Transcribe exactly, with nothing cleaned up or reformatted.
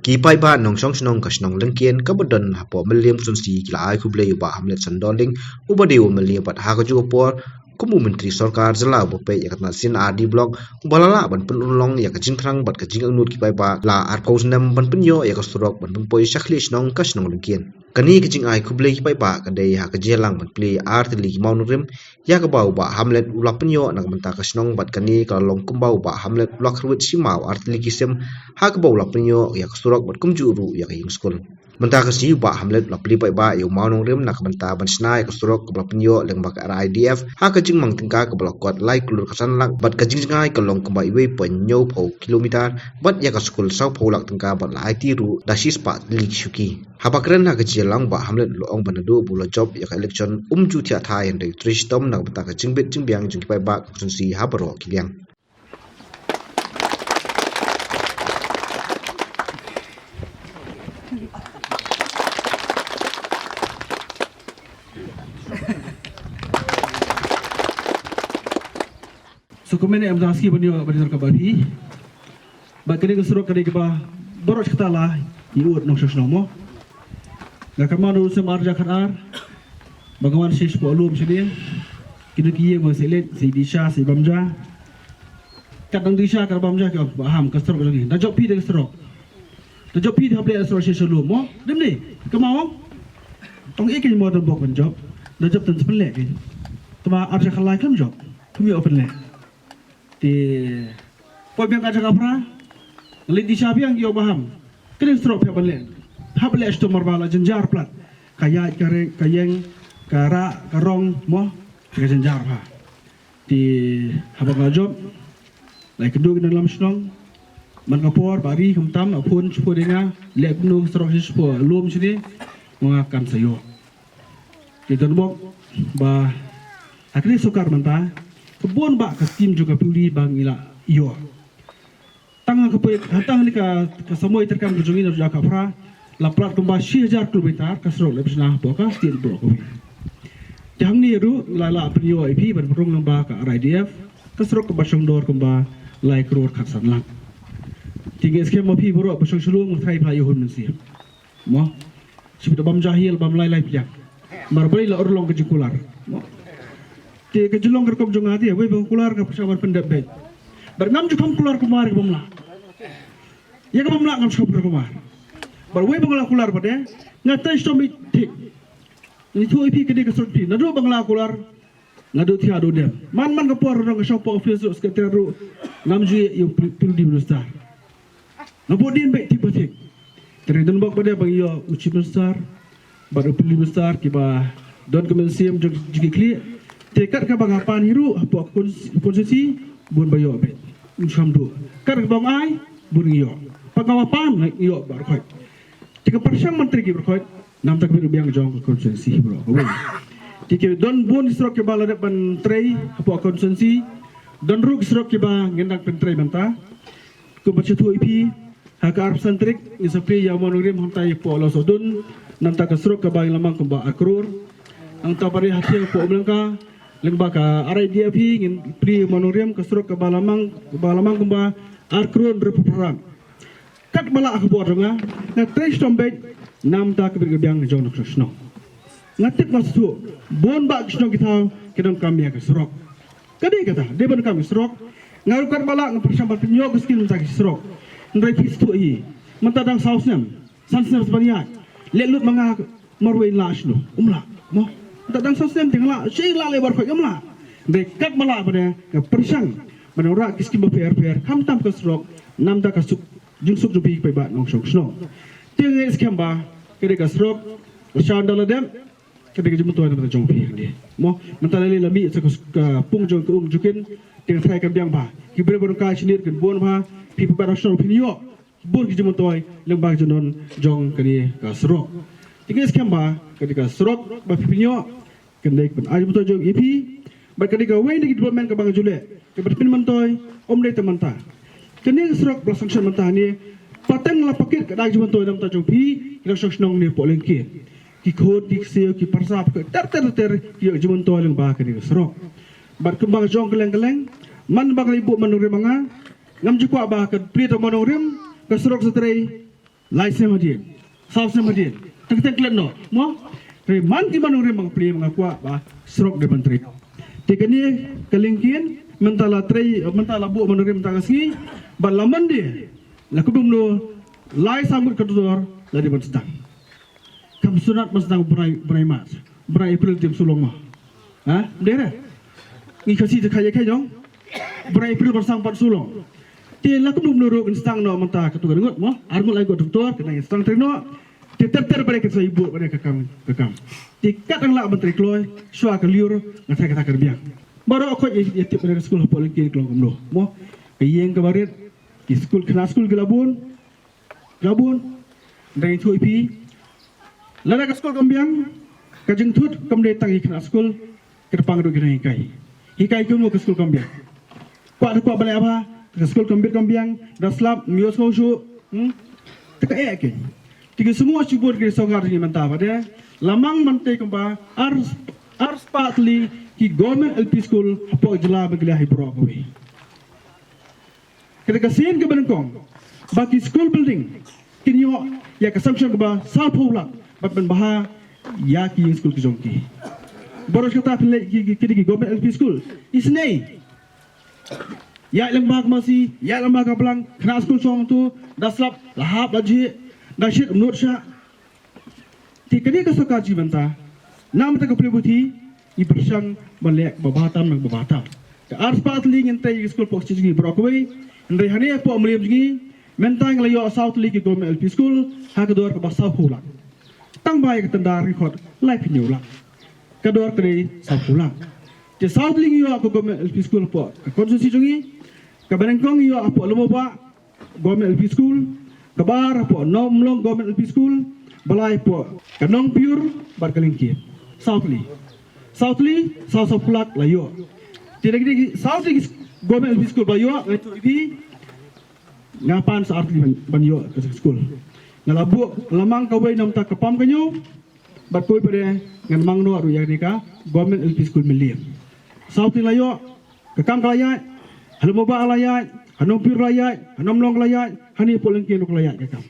Ki paidbah nongshong shnong ka shnong Lyngkien kaba don hapoh Mylliem Constituency ki la ai khublei ïa u Bah Hamlet Sandorling uba dei u MLA bad ha kajuh ka por kum u Myntri Sorkar Jylla uba peit ïa ka tnat C and R D Block uba la lah ban pynurlong ïa ka jingthrang bad ka jingangnud ki paidbah la arphew snem ban pynïoh ïa ka surok ban pynpoi sha khlieh shnong ka shnong Lyngkien. Kane ka jingai khublei ki paidbah ka dei ha ka jingïalang ban plie ar tylli ki mawnongrim ïa kaba u Bah Hamlet u la pynïoh na ka bynta ka shnong bad kane ka la long kumba u Bah Hamlet u la kyrwit shi maw ar tylli ki sim ha kaba u la pynïoh ïa ka surok bad kumjuh ruh ïa ka ïing skul. Mynta ka sngi u Bah Hamlet u la plie paidbah ïa u mawnongrim na ka bynta ban shna ïa ka surok kaba la pynïoh lyngba ka R I D F ha ka jingmang tyngka kaba la kot lai klur ka san lak bad ka jingjngai ka long kumba iwei point hynñiewphew kilometer bad ïa ka skul sawphew lak tyngka bad la aiti ruh da shispah tylli ki shuki. Haba kren ha ka jingïalang u Bah Hamlet u la ong ba naduh ba u la jop ïa ka election um ju thiah thai hynrei u trei shitom na ka bynta ka jingbit jingbiang jong ki paidbah ka constituency ha baroh ki liang. Sa kumne em da ski ban ïoh ban ïoh ka ba phi. Ba kane ka surok kane kaba baroh shi katta la ïoh nongshong shnong mo. Nga kynmaw u sem ar hajar khatar ba nga wan shi shapoh lum shane. Kine ki ïing ba sa leit sa disha sa bamja. Kat dang disha kat bamja ki ong ba ham ka surok jong ngi. Da jop phi da ka surok. Da jop phi da hap leh surok shi sha lum mo. Dem ni kynmaw. Tang ïa ki mo da bok ban jop. Da jop tan sa pynleh ki. Tang ba ar hajar khatlai khlem jop. Kum ïoh pynleh. Te poi biang ka jaka phra. Leit disha biang ïoh ba ham. Kane surok phi hap ban leh. Hap leh shitom mar ba la jynjar palat. Ka ïaid ka reng ka ïeng ka rah ka rong mo. Ka jynjar bha. Te haba nga la jop la ïakynduh ki nongïalam shnong. Man ka por ba ri khamtam a phone shaphang ïa nga leh kumno surok shaphang lum shane. Nga kan sa ïoh. Te don bok ba ha kane ka sorkar mynta ka bun bah ka skim jong ka P W D ba ngi la ïoh. Tang ha ka poi ha tang ha kane ka samoi treikam ka jong ngi na jaka phra la palat kumba shi hajar kilometer ka surok leh pynshna hapoh ka state baroh kawei. Te hangne ruh la lah pynïoh ïa phi ban pynrung lyngba ka R I D F ka surok kaba shongdor kumba lai klur khatsan lak. Te nga skhem ma phi baroh ba shong sha lum nga tharai phi la ïoh hun mynsiem. Mo. Shu da bam jahil bam lai lai pdiang. Mar balei la urlong ka jingkular. Mo. Te ka jinglong ka rukom jong nga te wei ba nga kular nga pyrshang ban pyndep beit. Bad ngam ju kham kular kumar ka bam lah. Ïa ka bam lah ngam ju kham kular kumar. Bad wei ba nga la kular bad eh nga tei shitom beit thik. Ngi thui phi ka dei ka sut phi naduh ba nga la kular. Nga duk thiah duk dem. Man man ka por ruh nga shong hapoh office ruh secretary ruh ngam ju ïoh ïa u P-, P W D minister. Nga bud dien beit thik ba thik. Te nga don bok ba dei ba ngi ïoh u chief minister bad u P W D minister kiba don ka mynsiem jong jong ki khlieh. Te kat kaba nga pan hi ruh hapoh ka cons-, constituency bun ba ïoh beit. Ngi sham duh. Kat kaba nga ai bun ngi ïoh. Pat kaba pan ngi ïoh baroh khoit. Te ka pyrshang ban trei ki baroh khoit. Namta ka bit ka biang jong ka constituency baroh kawei. Te ki don bun ki surok kiba la dep ban trei hapoh constituency. Don ruh ki surok kiba ngin dang pyntrei mynta. Kumba shu ïathuh ïa phi ha ka arphew san tarik ngin sa plie ïa u mawnongrim hangta ïa hapoh Lawsohdun. Namta ka surok kaba ngi la mang kumba ar klur. Nangta ba dei ha thiang hapoh Umlangka lyngba ka R I D F hi ngin plie ïa u mawnongrim ka surok kaba la mang kaba la mang kumba ar klur hynriewphew phra. Kat ba lah ka bor jong nga nga trei shitom beit namta ka bit ka biang jong nongshong shnong. Nga tip nga sngewthuh bun bah ki shnong ki thaw ki donkam ïa ka surok. Ka dei kata dei ban donkam ïa ka surok. Nga ruh kat ba lah nga pyrshang ban pynïoh ka skim mynta ki surok. Hynrei phi sngewthuh hi mynta dang saw snem san snem sa ban ïaid leh lut ma nga. Marwei lah shano um lah mo. Mynta dang saw snem te nga lah shi lah leh baroh khoit um lah. Hynrei kat ba lah ba dei nga pyrshang ban wanrah ki skim bapher bapher khamtam ka surok namta ka suk jingsuk jong phi ki paidbah nongshong shnong. Te nga ngeit skhem ba ka dei ka surok ba sha ynda la dep ka dei ka jingmyntoi namta jong phi hangne mo. Mynta la lei la mih sa ka pung jong ka um jong kin te nga tharai kan biang bha. Ki briew ba dang kai shnong kin bun bha. Phi paidbah nongshong shnong phin ïoh bun ki jingmyntoi lyngba ka jingdon jong kane ka surok. Te nga ngeit skhem ba kane ka surok ba phi pynïoh kan dei ka ban ai jingmyntoi jong ïa phi bad kane kawei na ki development kaba nga ju leh kaba pynmyntoi ym dei tang mynta. Kane ka surok ba la sanction mynta hangne pateng la pakit ka dei ka jingmyntoi namta jong phi ki nongshong shnong ne hapoh Lyngkien. Ki khun ki ksiew ki parsa ter ter ter ki ïoh jingmyntoi lyngba kane ka surok. Bad kumba ka jong kylleng kylleng man ba ka la ïa buh mawnongrim ma nga ngam ju kwah ba ka plie tang mawnongrim ka surok sa trei Lai snem hadien, saw snem hadien, teng teng klet noh mo. Hynrei man ki man nongrim ba nga plie, nga kwah ba surok dei ban trei. Te kane ka lyngkien mynta la trei, mynta la buh man nongrim mynta ka sngi. Bad la man de, la kudum no, lai saw ngut ka dor la dei ban sdang. Kam sngewtynnat ban sdang u bnai, bnai March, bnai April te ym shu long mo. Ha? Ym dei re? Ngi Khasi te kha ïa kha jong bnai April ban sdang pat shu long. Te la kumno kumno ruh ngin sdang noh mynta katto katne ngut mo. Ar ngut lai ngut doktor, kane ngin sdang trei noh. Te ter ter ba dei kin sa ïa buh ba dei ka kam ka kam. Te kat haba lah ban trei kloi, shuwa ka lyiur, nga tharai kata ka biang. Baroh khoit ïa, ïa tip ba dei ka skul hapoh Lyngkien ka long kumno mo. Ka ïing kaba rit, ki skul, khynnah skul ki la bun, la bun. Hynrei ngi ïathuh ïa phi, lada ka skul kam biang, ka jingthut kam dei tang ïa ki khynnah skul, ka dei pang ruh ki nonghikai. Hikai kumno ka skul kam biang? Kwah te kwah ban leh bha, ka skul kam bit kam biang, da slap, ym ïohsngew shuh. Hmm? Te kaei keiñ? Te ki sngewbha shibun ki sorkar jong ngi mynta ba dei, la mang mynta kumba ar, ar spah tylli ki government L P school hapoh jylla Meghalaya hi baroh kawei. Kata ka sien kaba nyngkong, ba ki school building kin ïoh ïa ka sanction kaba sawphew lak bad ban bha ïa ki ïing skul ki jong ki. Baroh kata phin leit ki, ki, ki, ki government L P school, isynei. Ïaid lyngba ka masi, ïaid lyngba ka blang, khynnah skul shong tu, da slap, la hap, la jhieh, da shit, ym nud shah. Te kane ka sorkar jong ngi mynta, na mynta ka pule puthi, ngi pyrshang ban leh ba bha tam, ba bha tam. Ka ar spah tylli ngin trei ïa ki skul hapoh kshaid jong ngi baroh kawei. Hynrei hangne hapoh Mylliem jong ngi, mynta ngi la ïoh saw tylli ki government L P school ha ka dor kaba sawphew lak. Tang ba ïa ka tender ngi khot laiphew hynñiew lak. Ka dor ka dei sawphew lak. Te saw tylli ngi ïoh ka government L P school hapoh ka constituency jong ngi. Kaba nyngkong ngi ïoh hapoh Lum U Bah, government L P school, kaba ar hapoh Nongmlong government L P school, ba lai hapoh ka Nongpyiur bad ka Lyngkien. Saw tylli. Saw tylli, saw, sawphew lak la ïoh. Te da ki, da ki saw tylli ki government L P school ba ïoh, nga ïathuh ïa phi, nga pan sa ar tylli ban, ban ïoh ka skul. Nga la buh, la mang kawei na bynta ka Pam Ka Hynñiew, bad kawei pat de ngan mang noh ruh ïa kane ka government L P school Mylliem. Saw tylli la ïoh, ka kam ka la ïaid, ha Lum U Bah la ïaid, ha Nongpyiur la ïaid, ha Nongmlong la ïaid, hangne hapoh Lyngkien ruh ka la ïaid ka kam.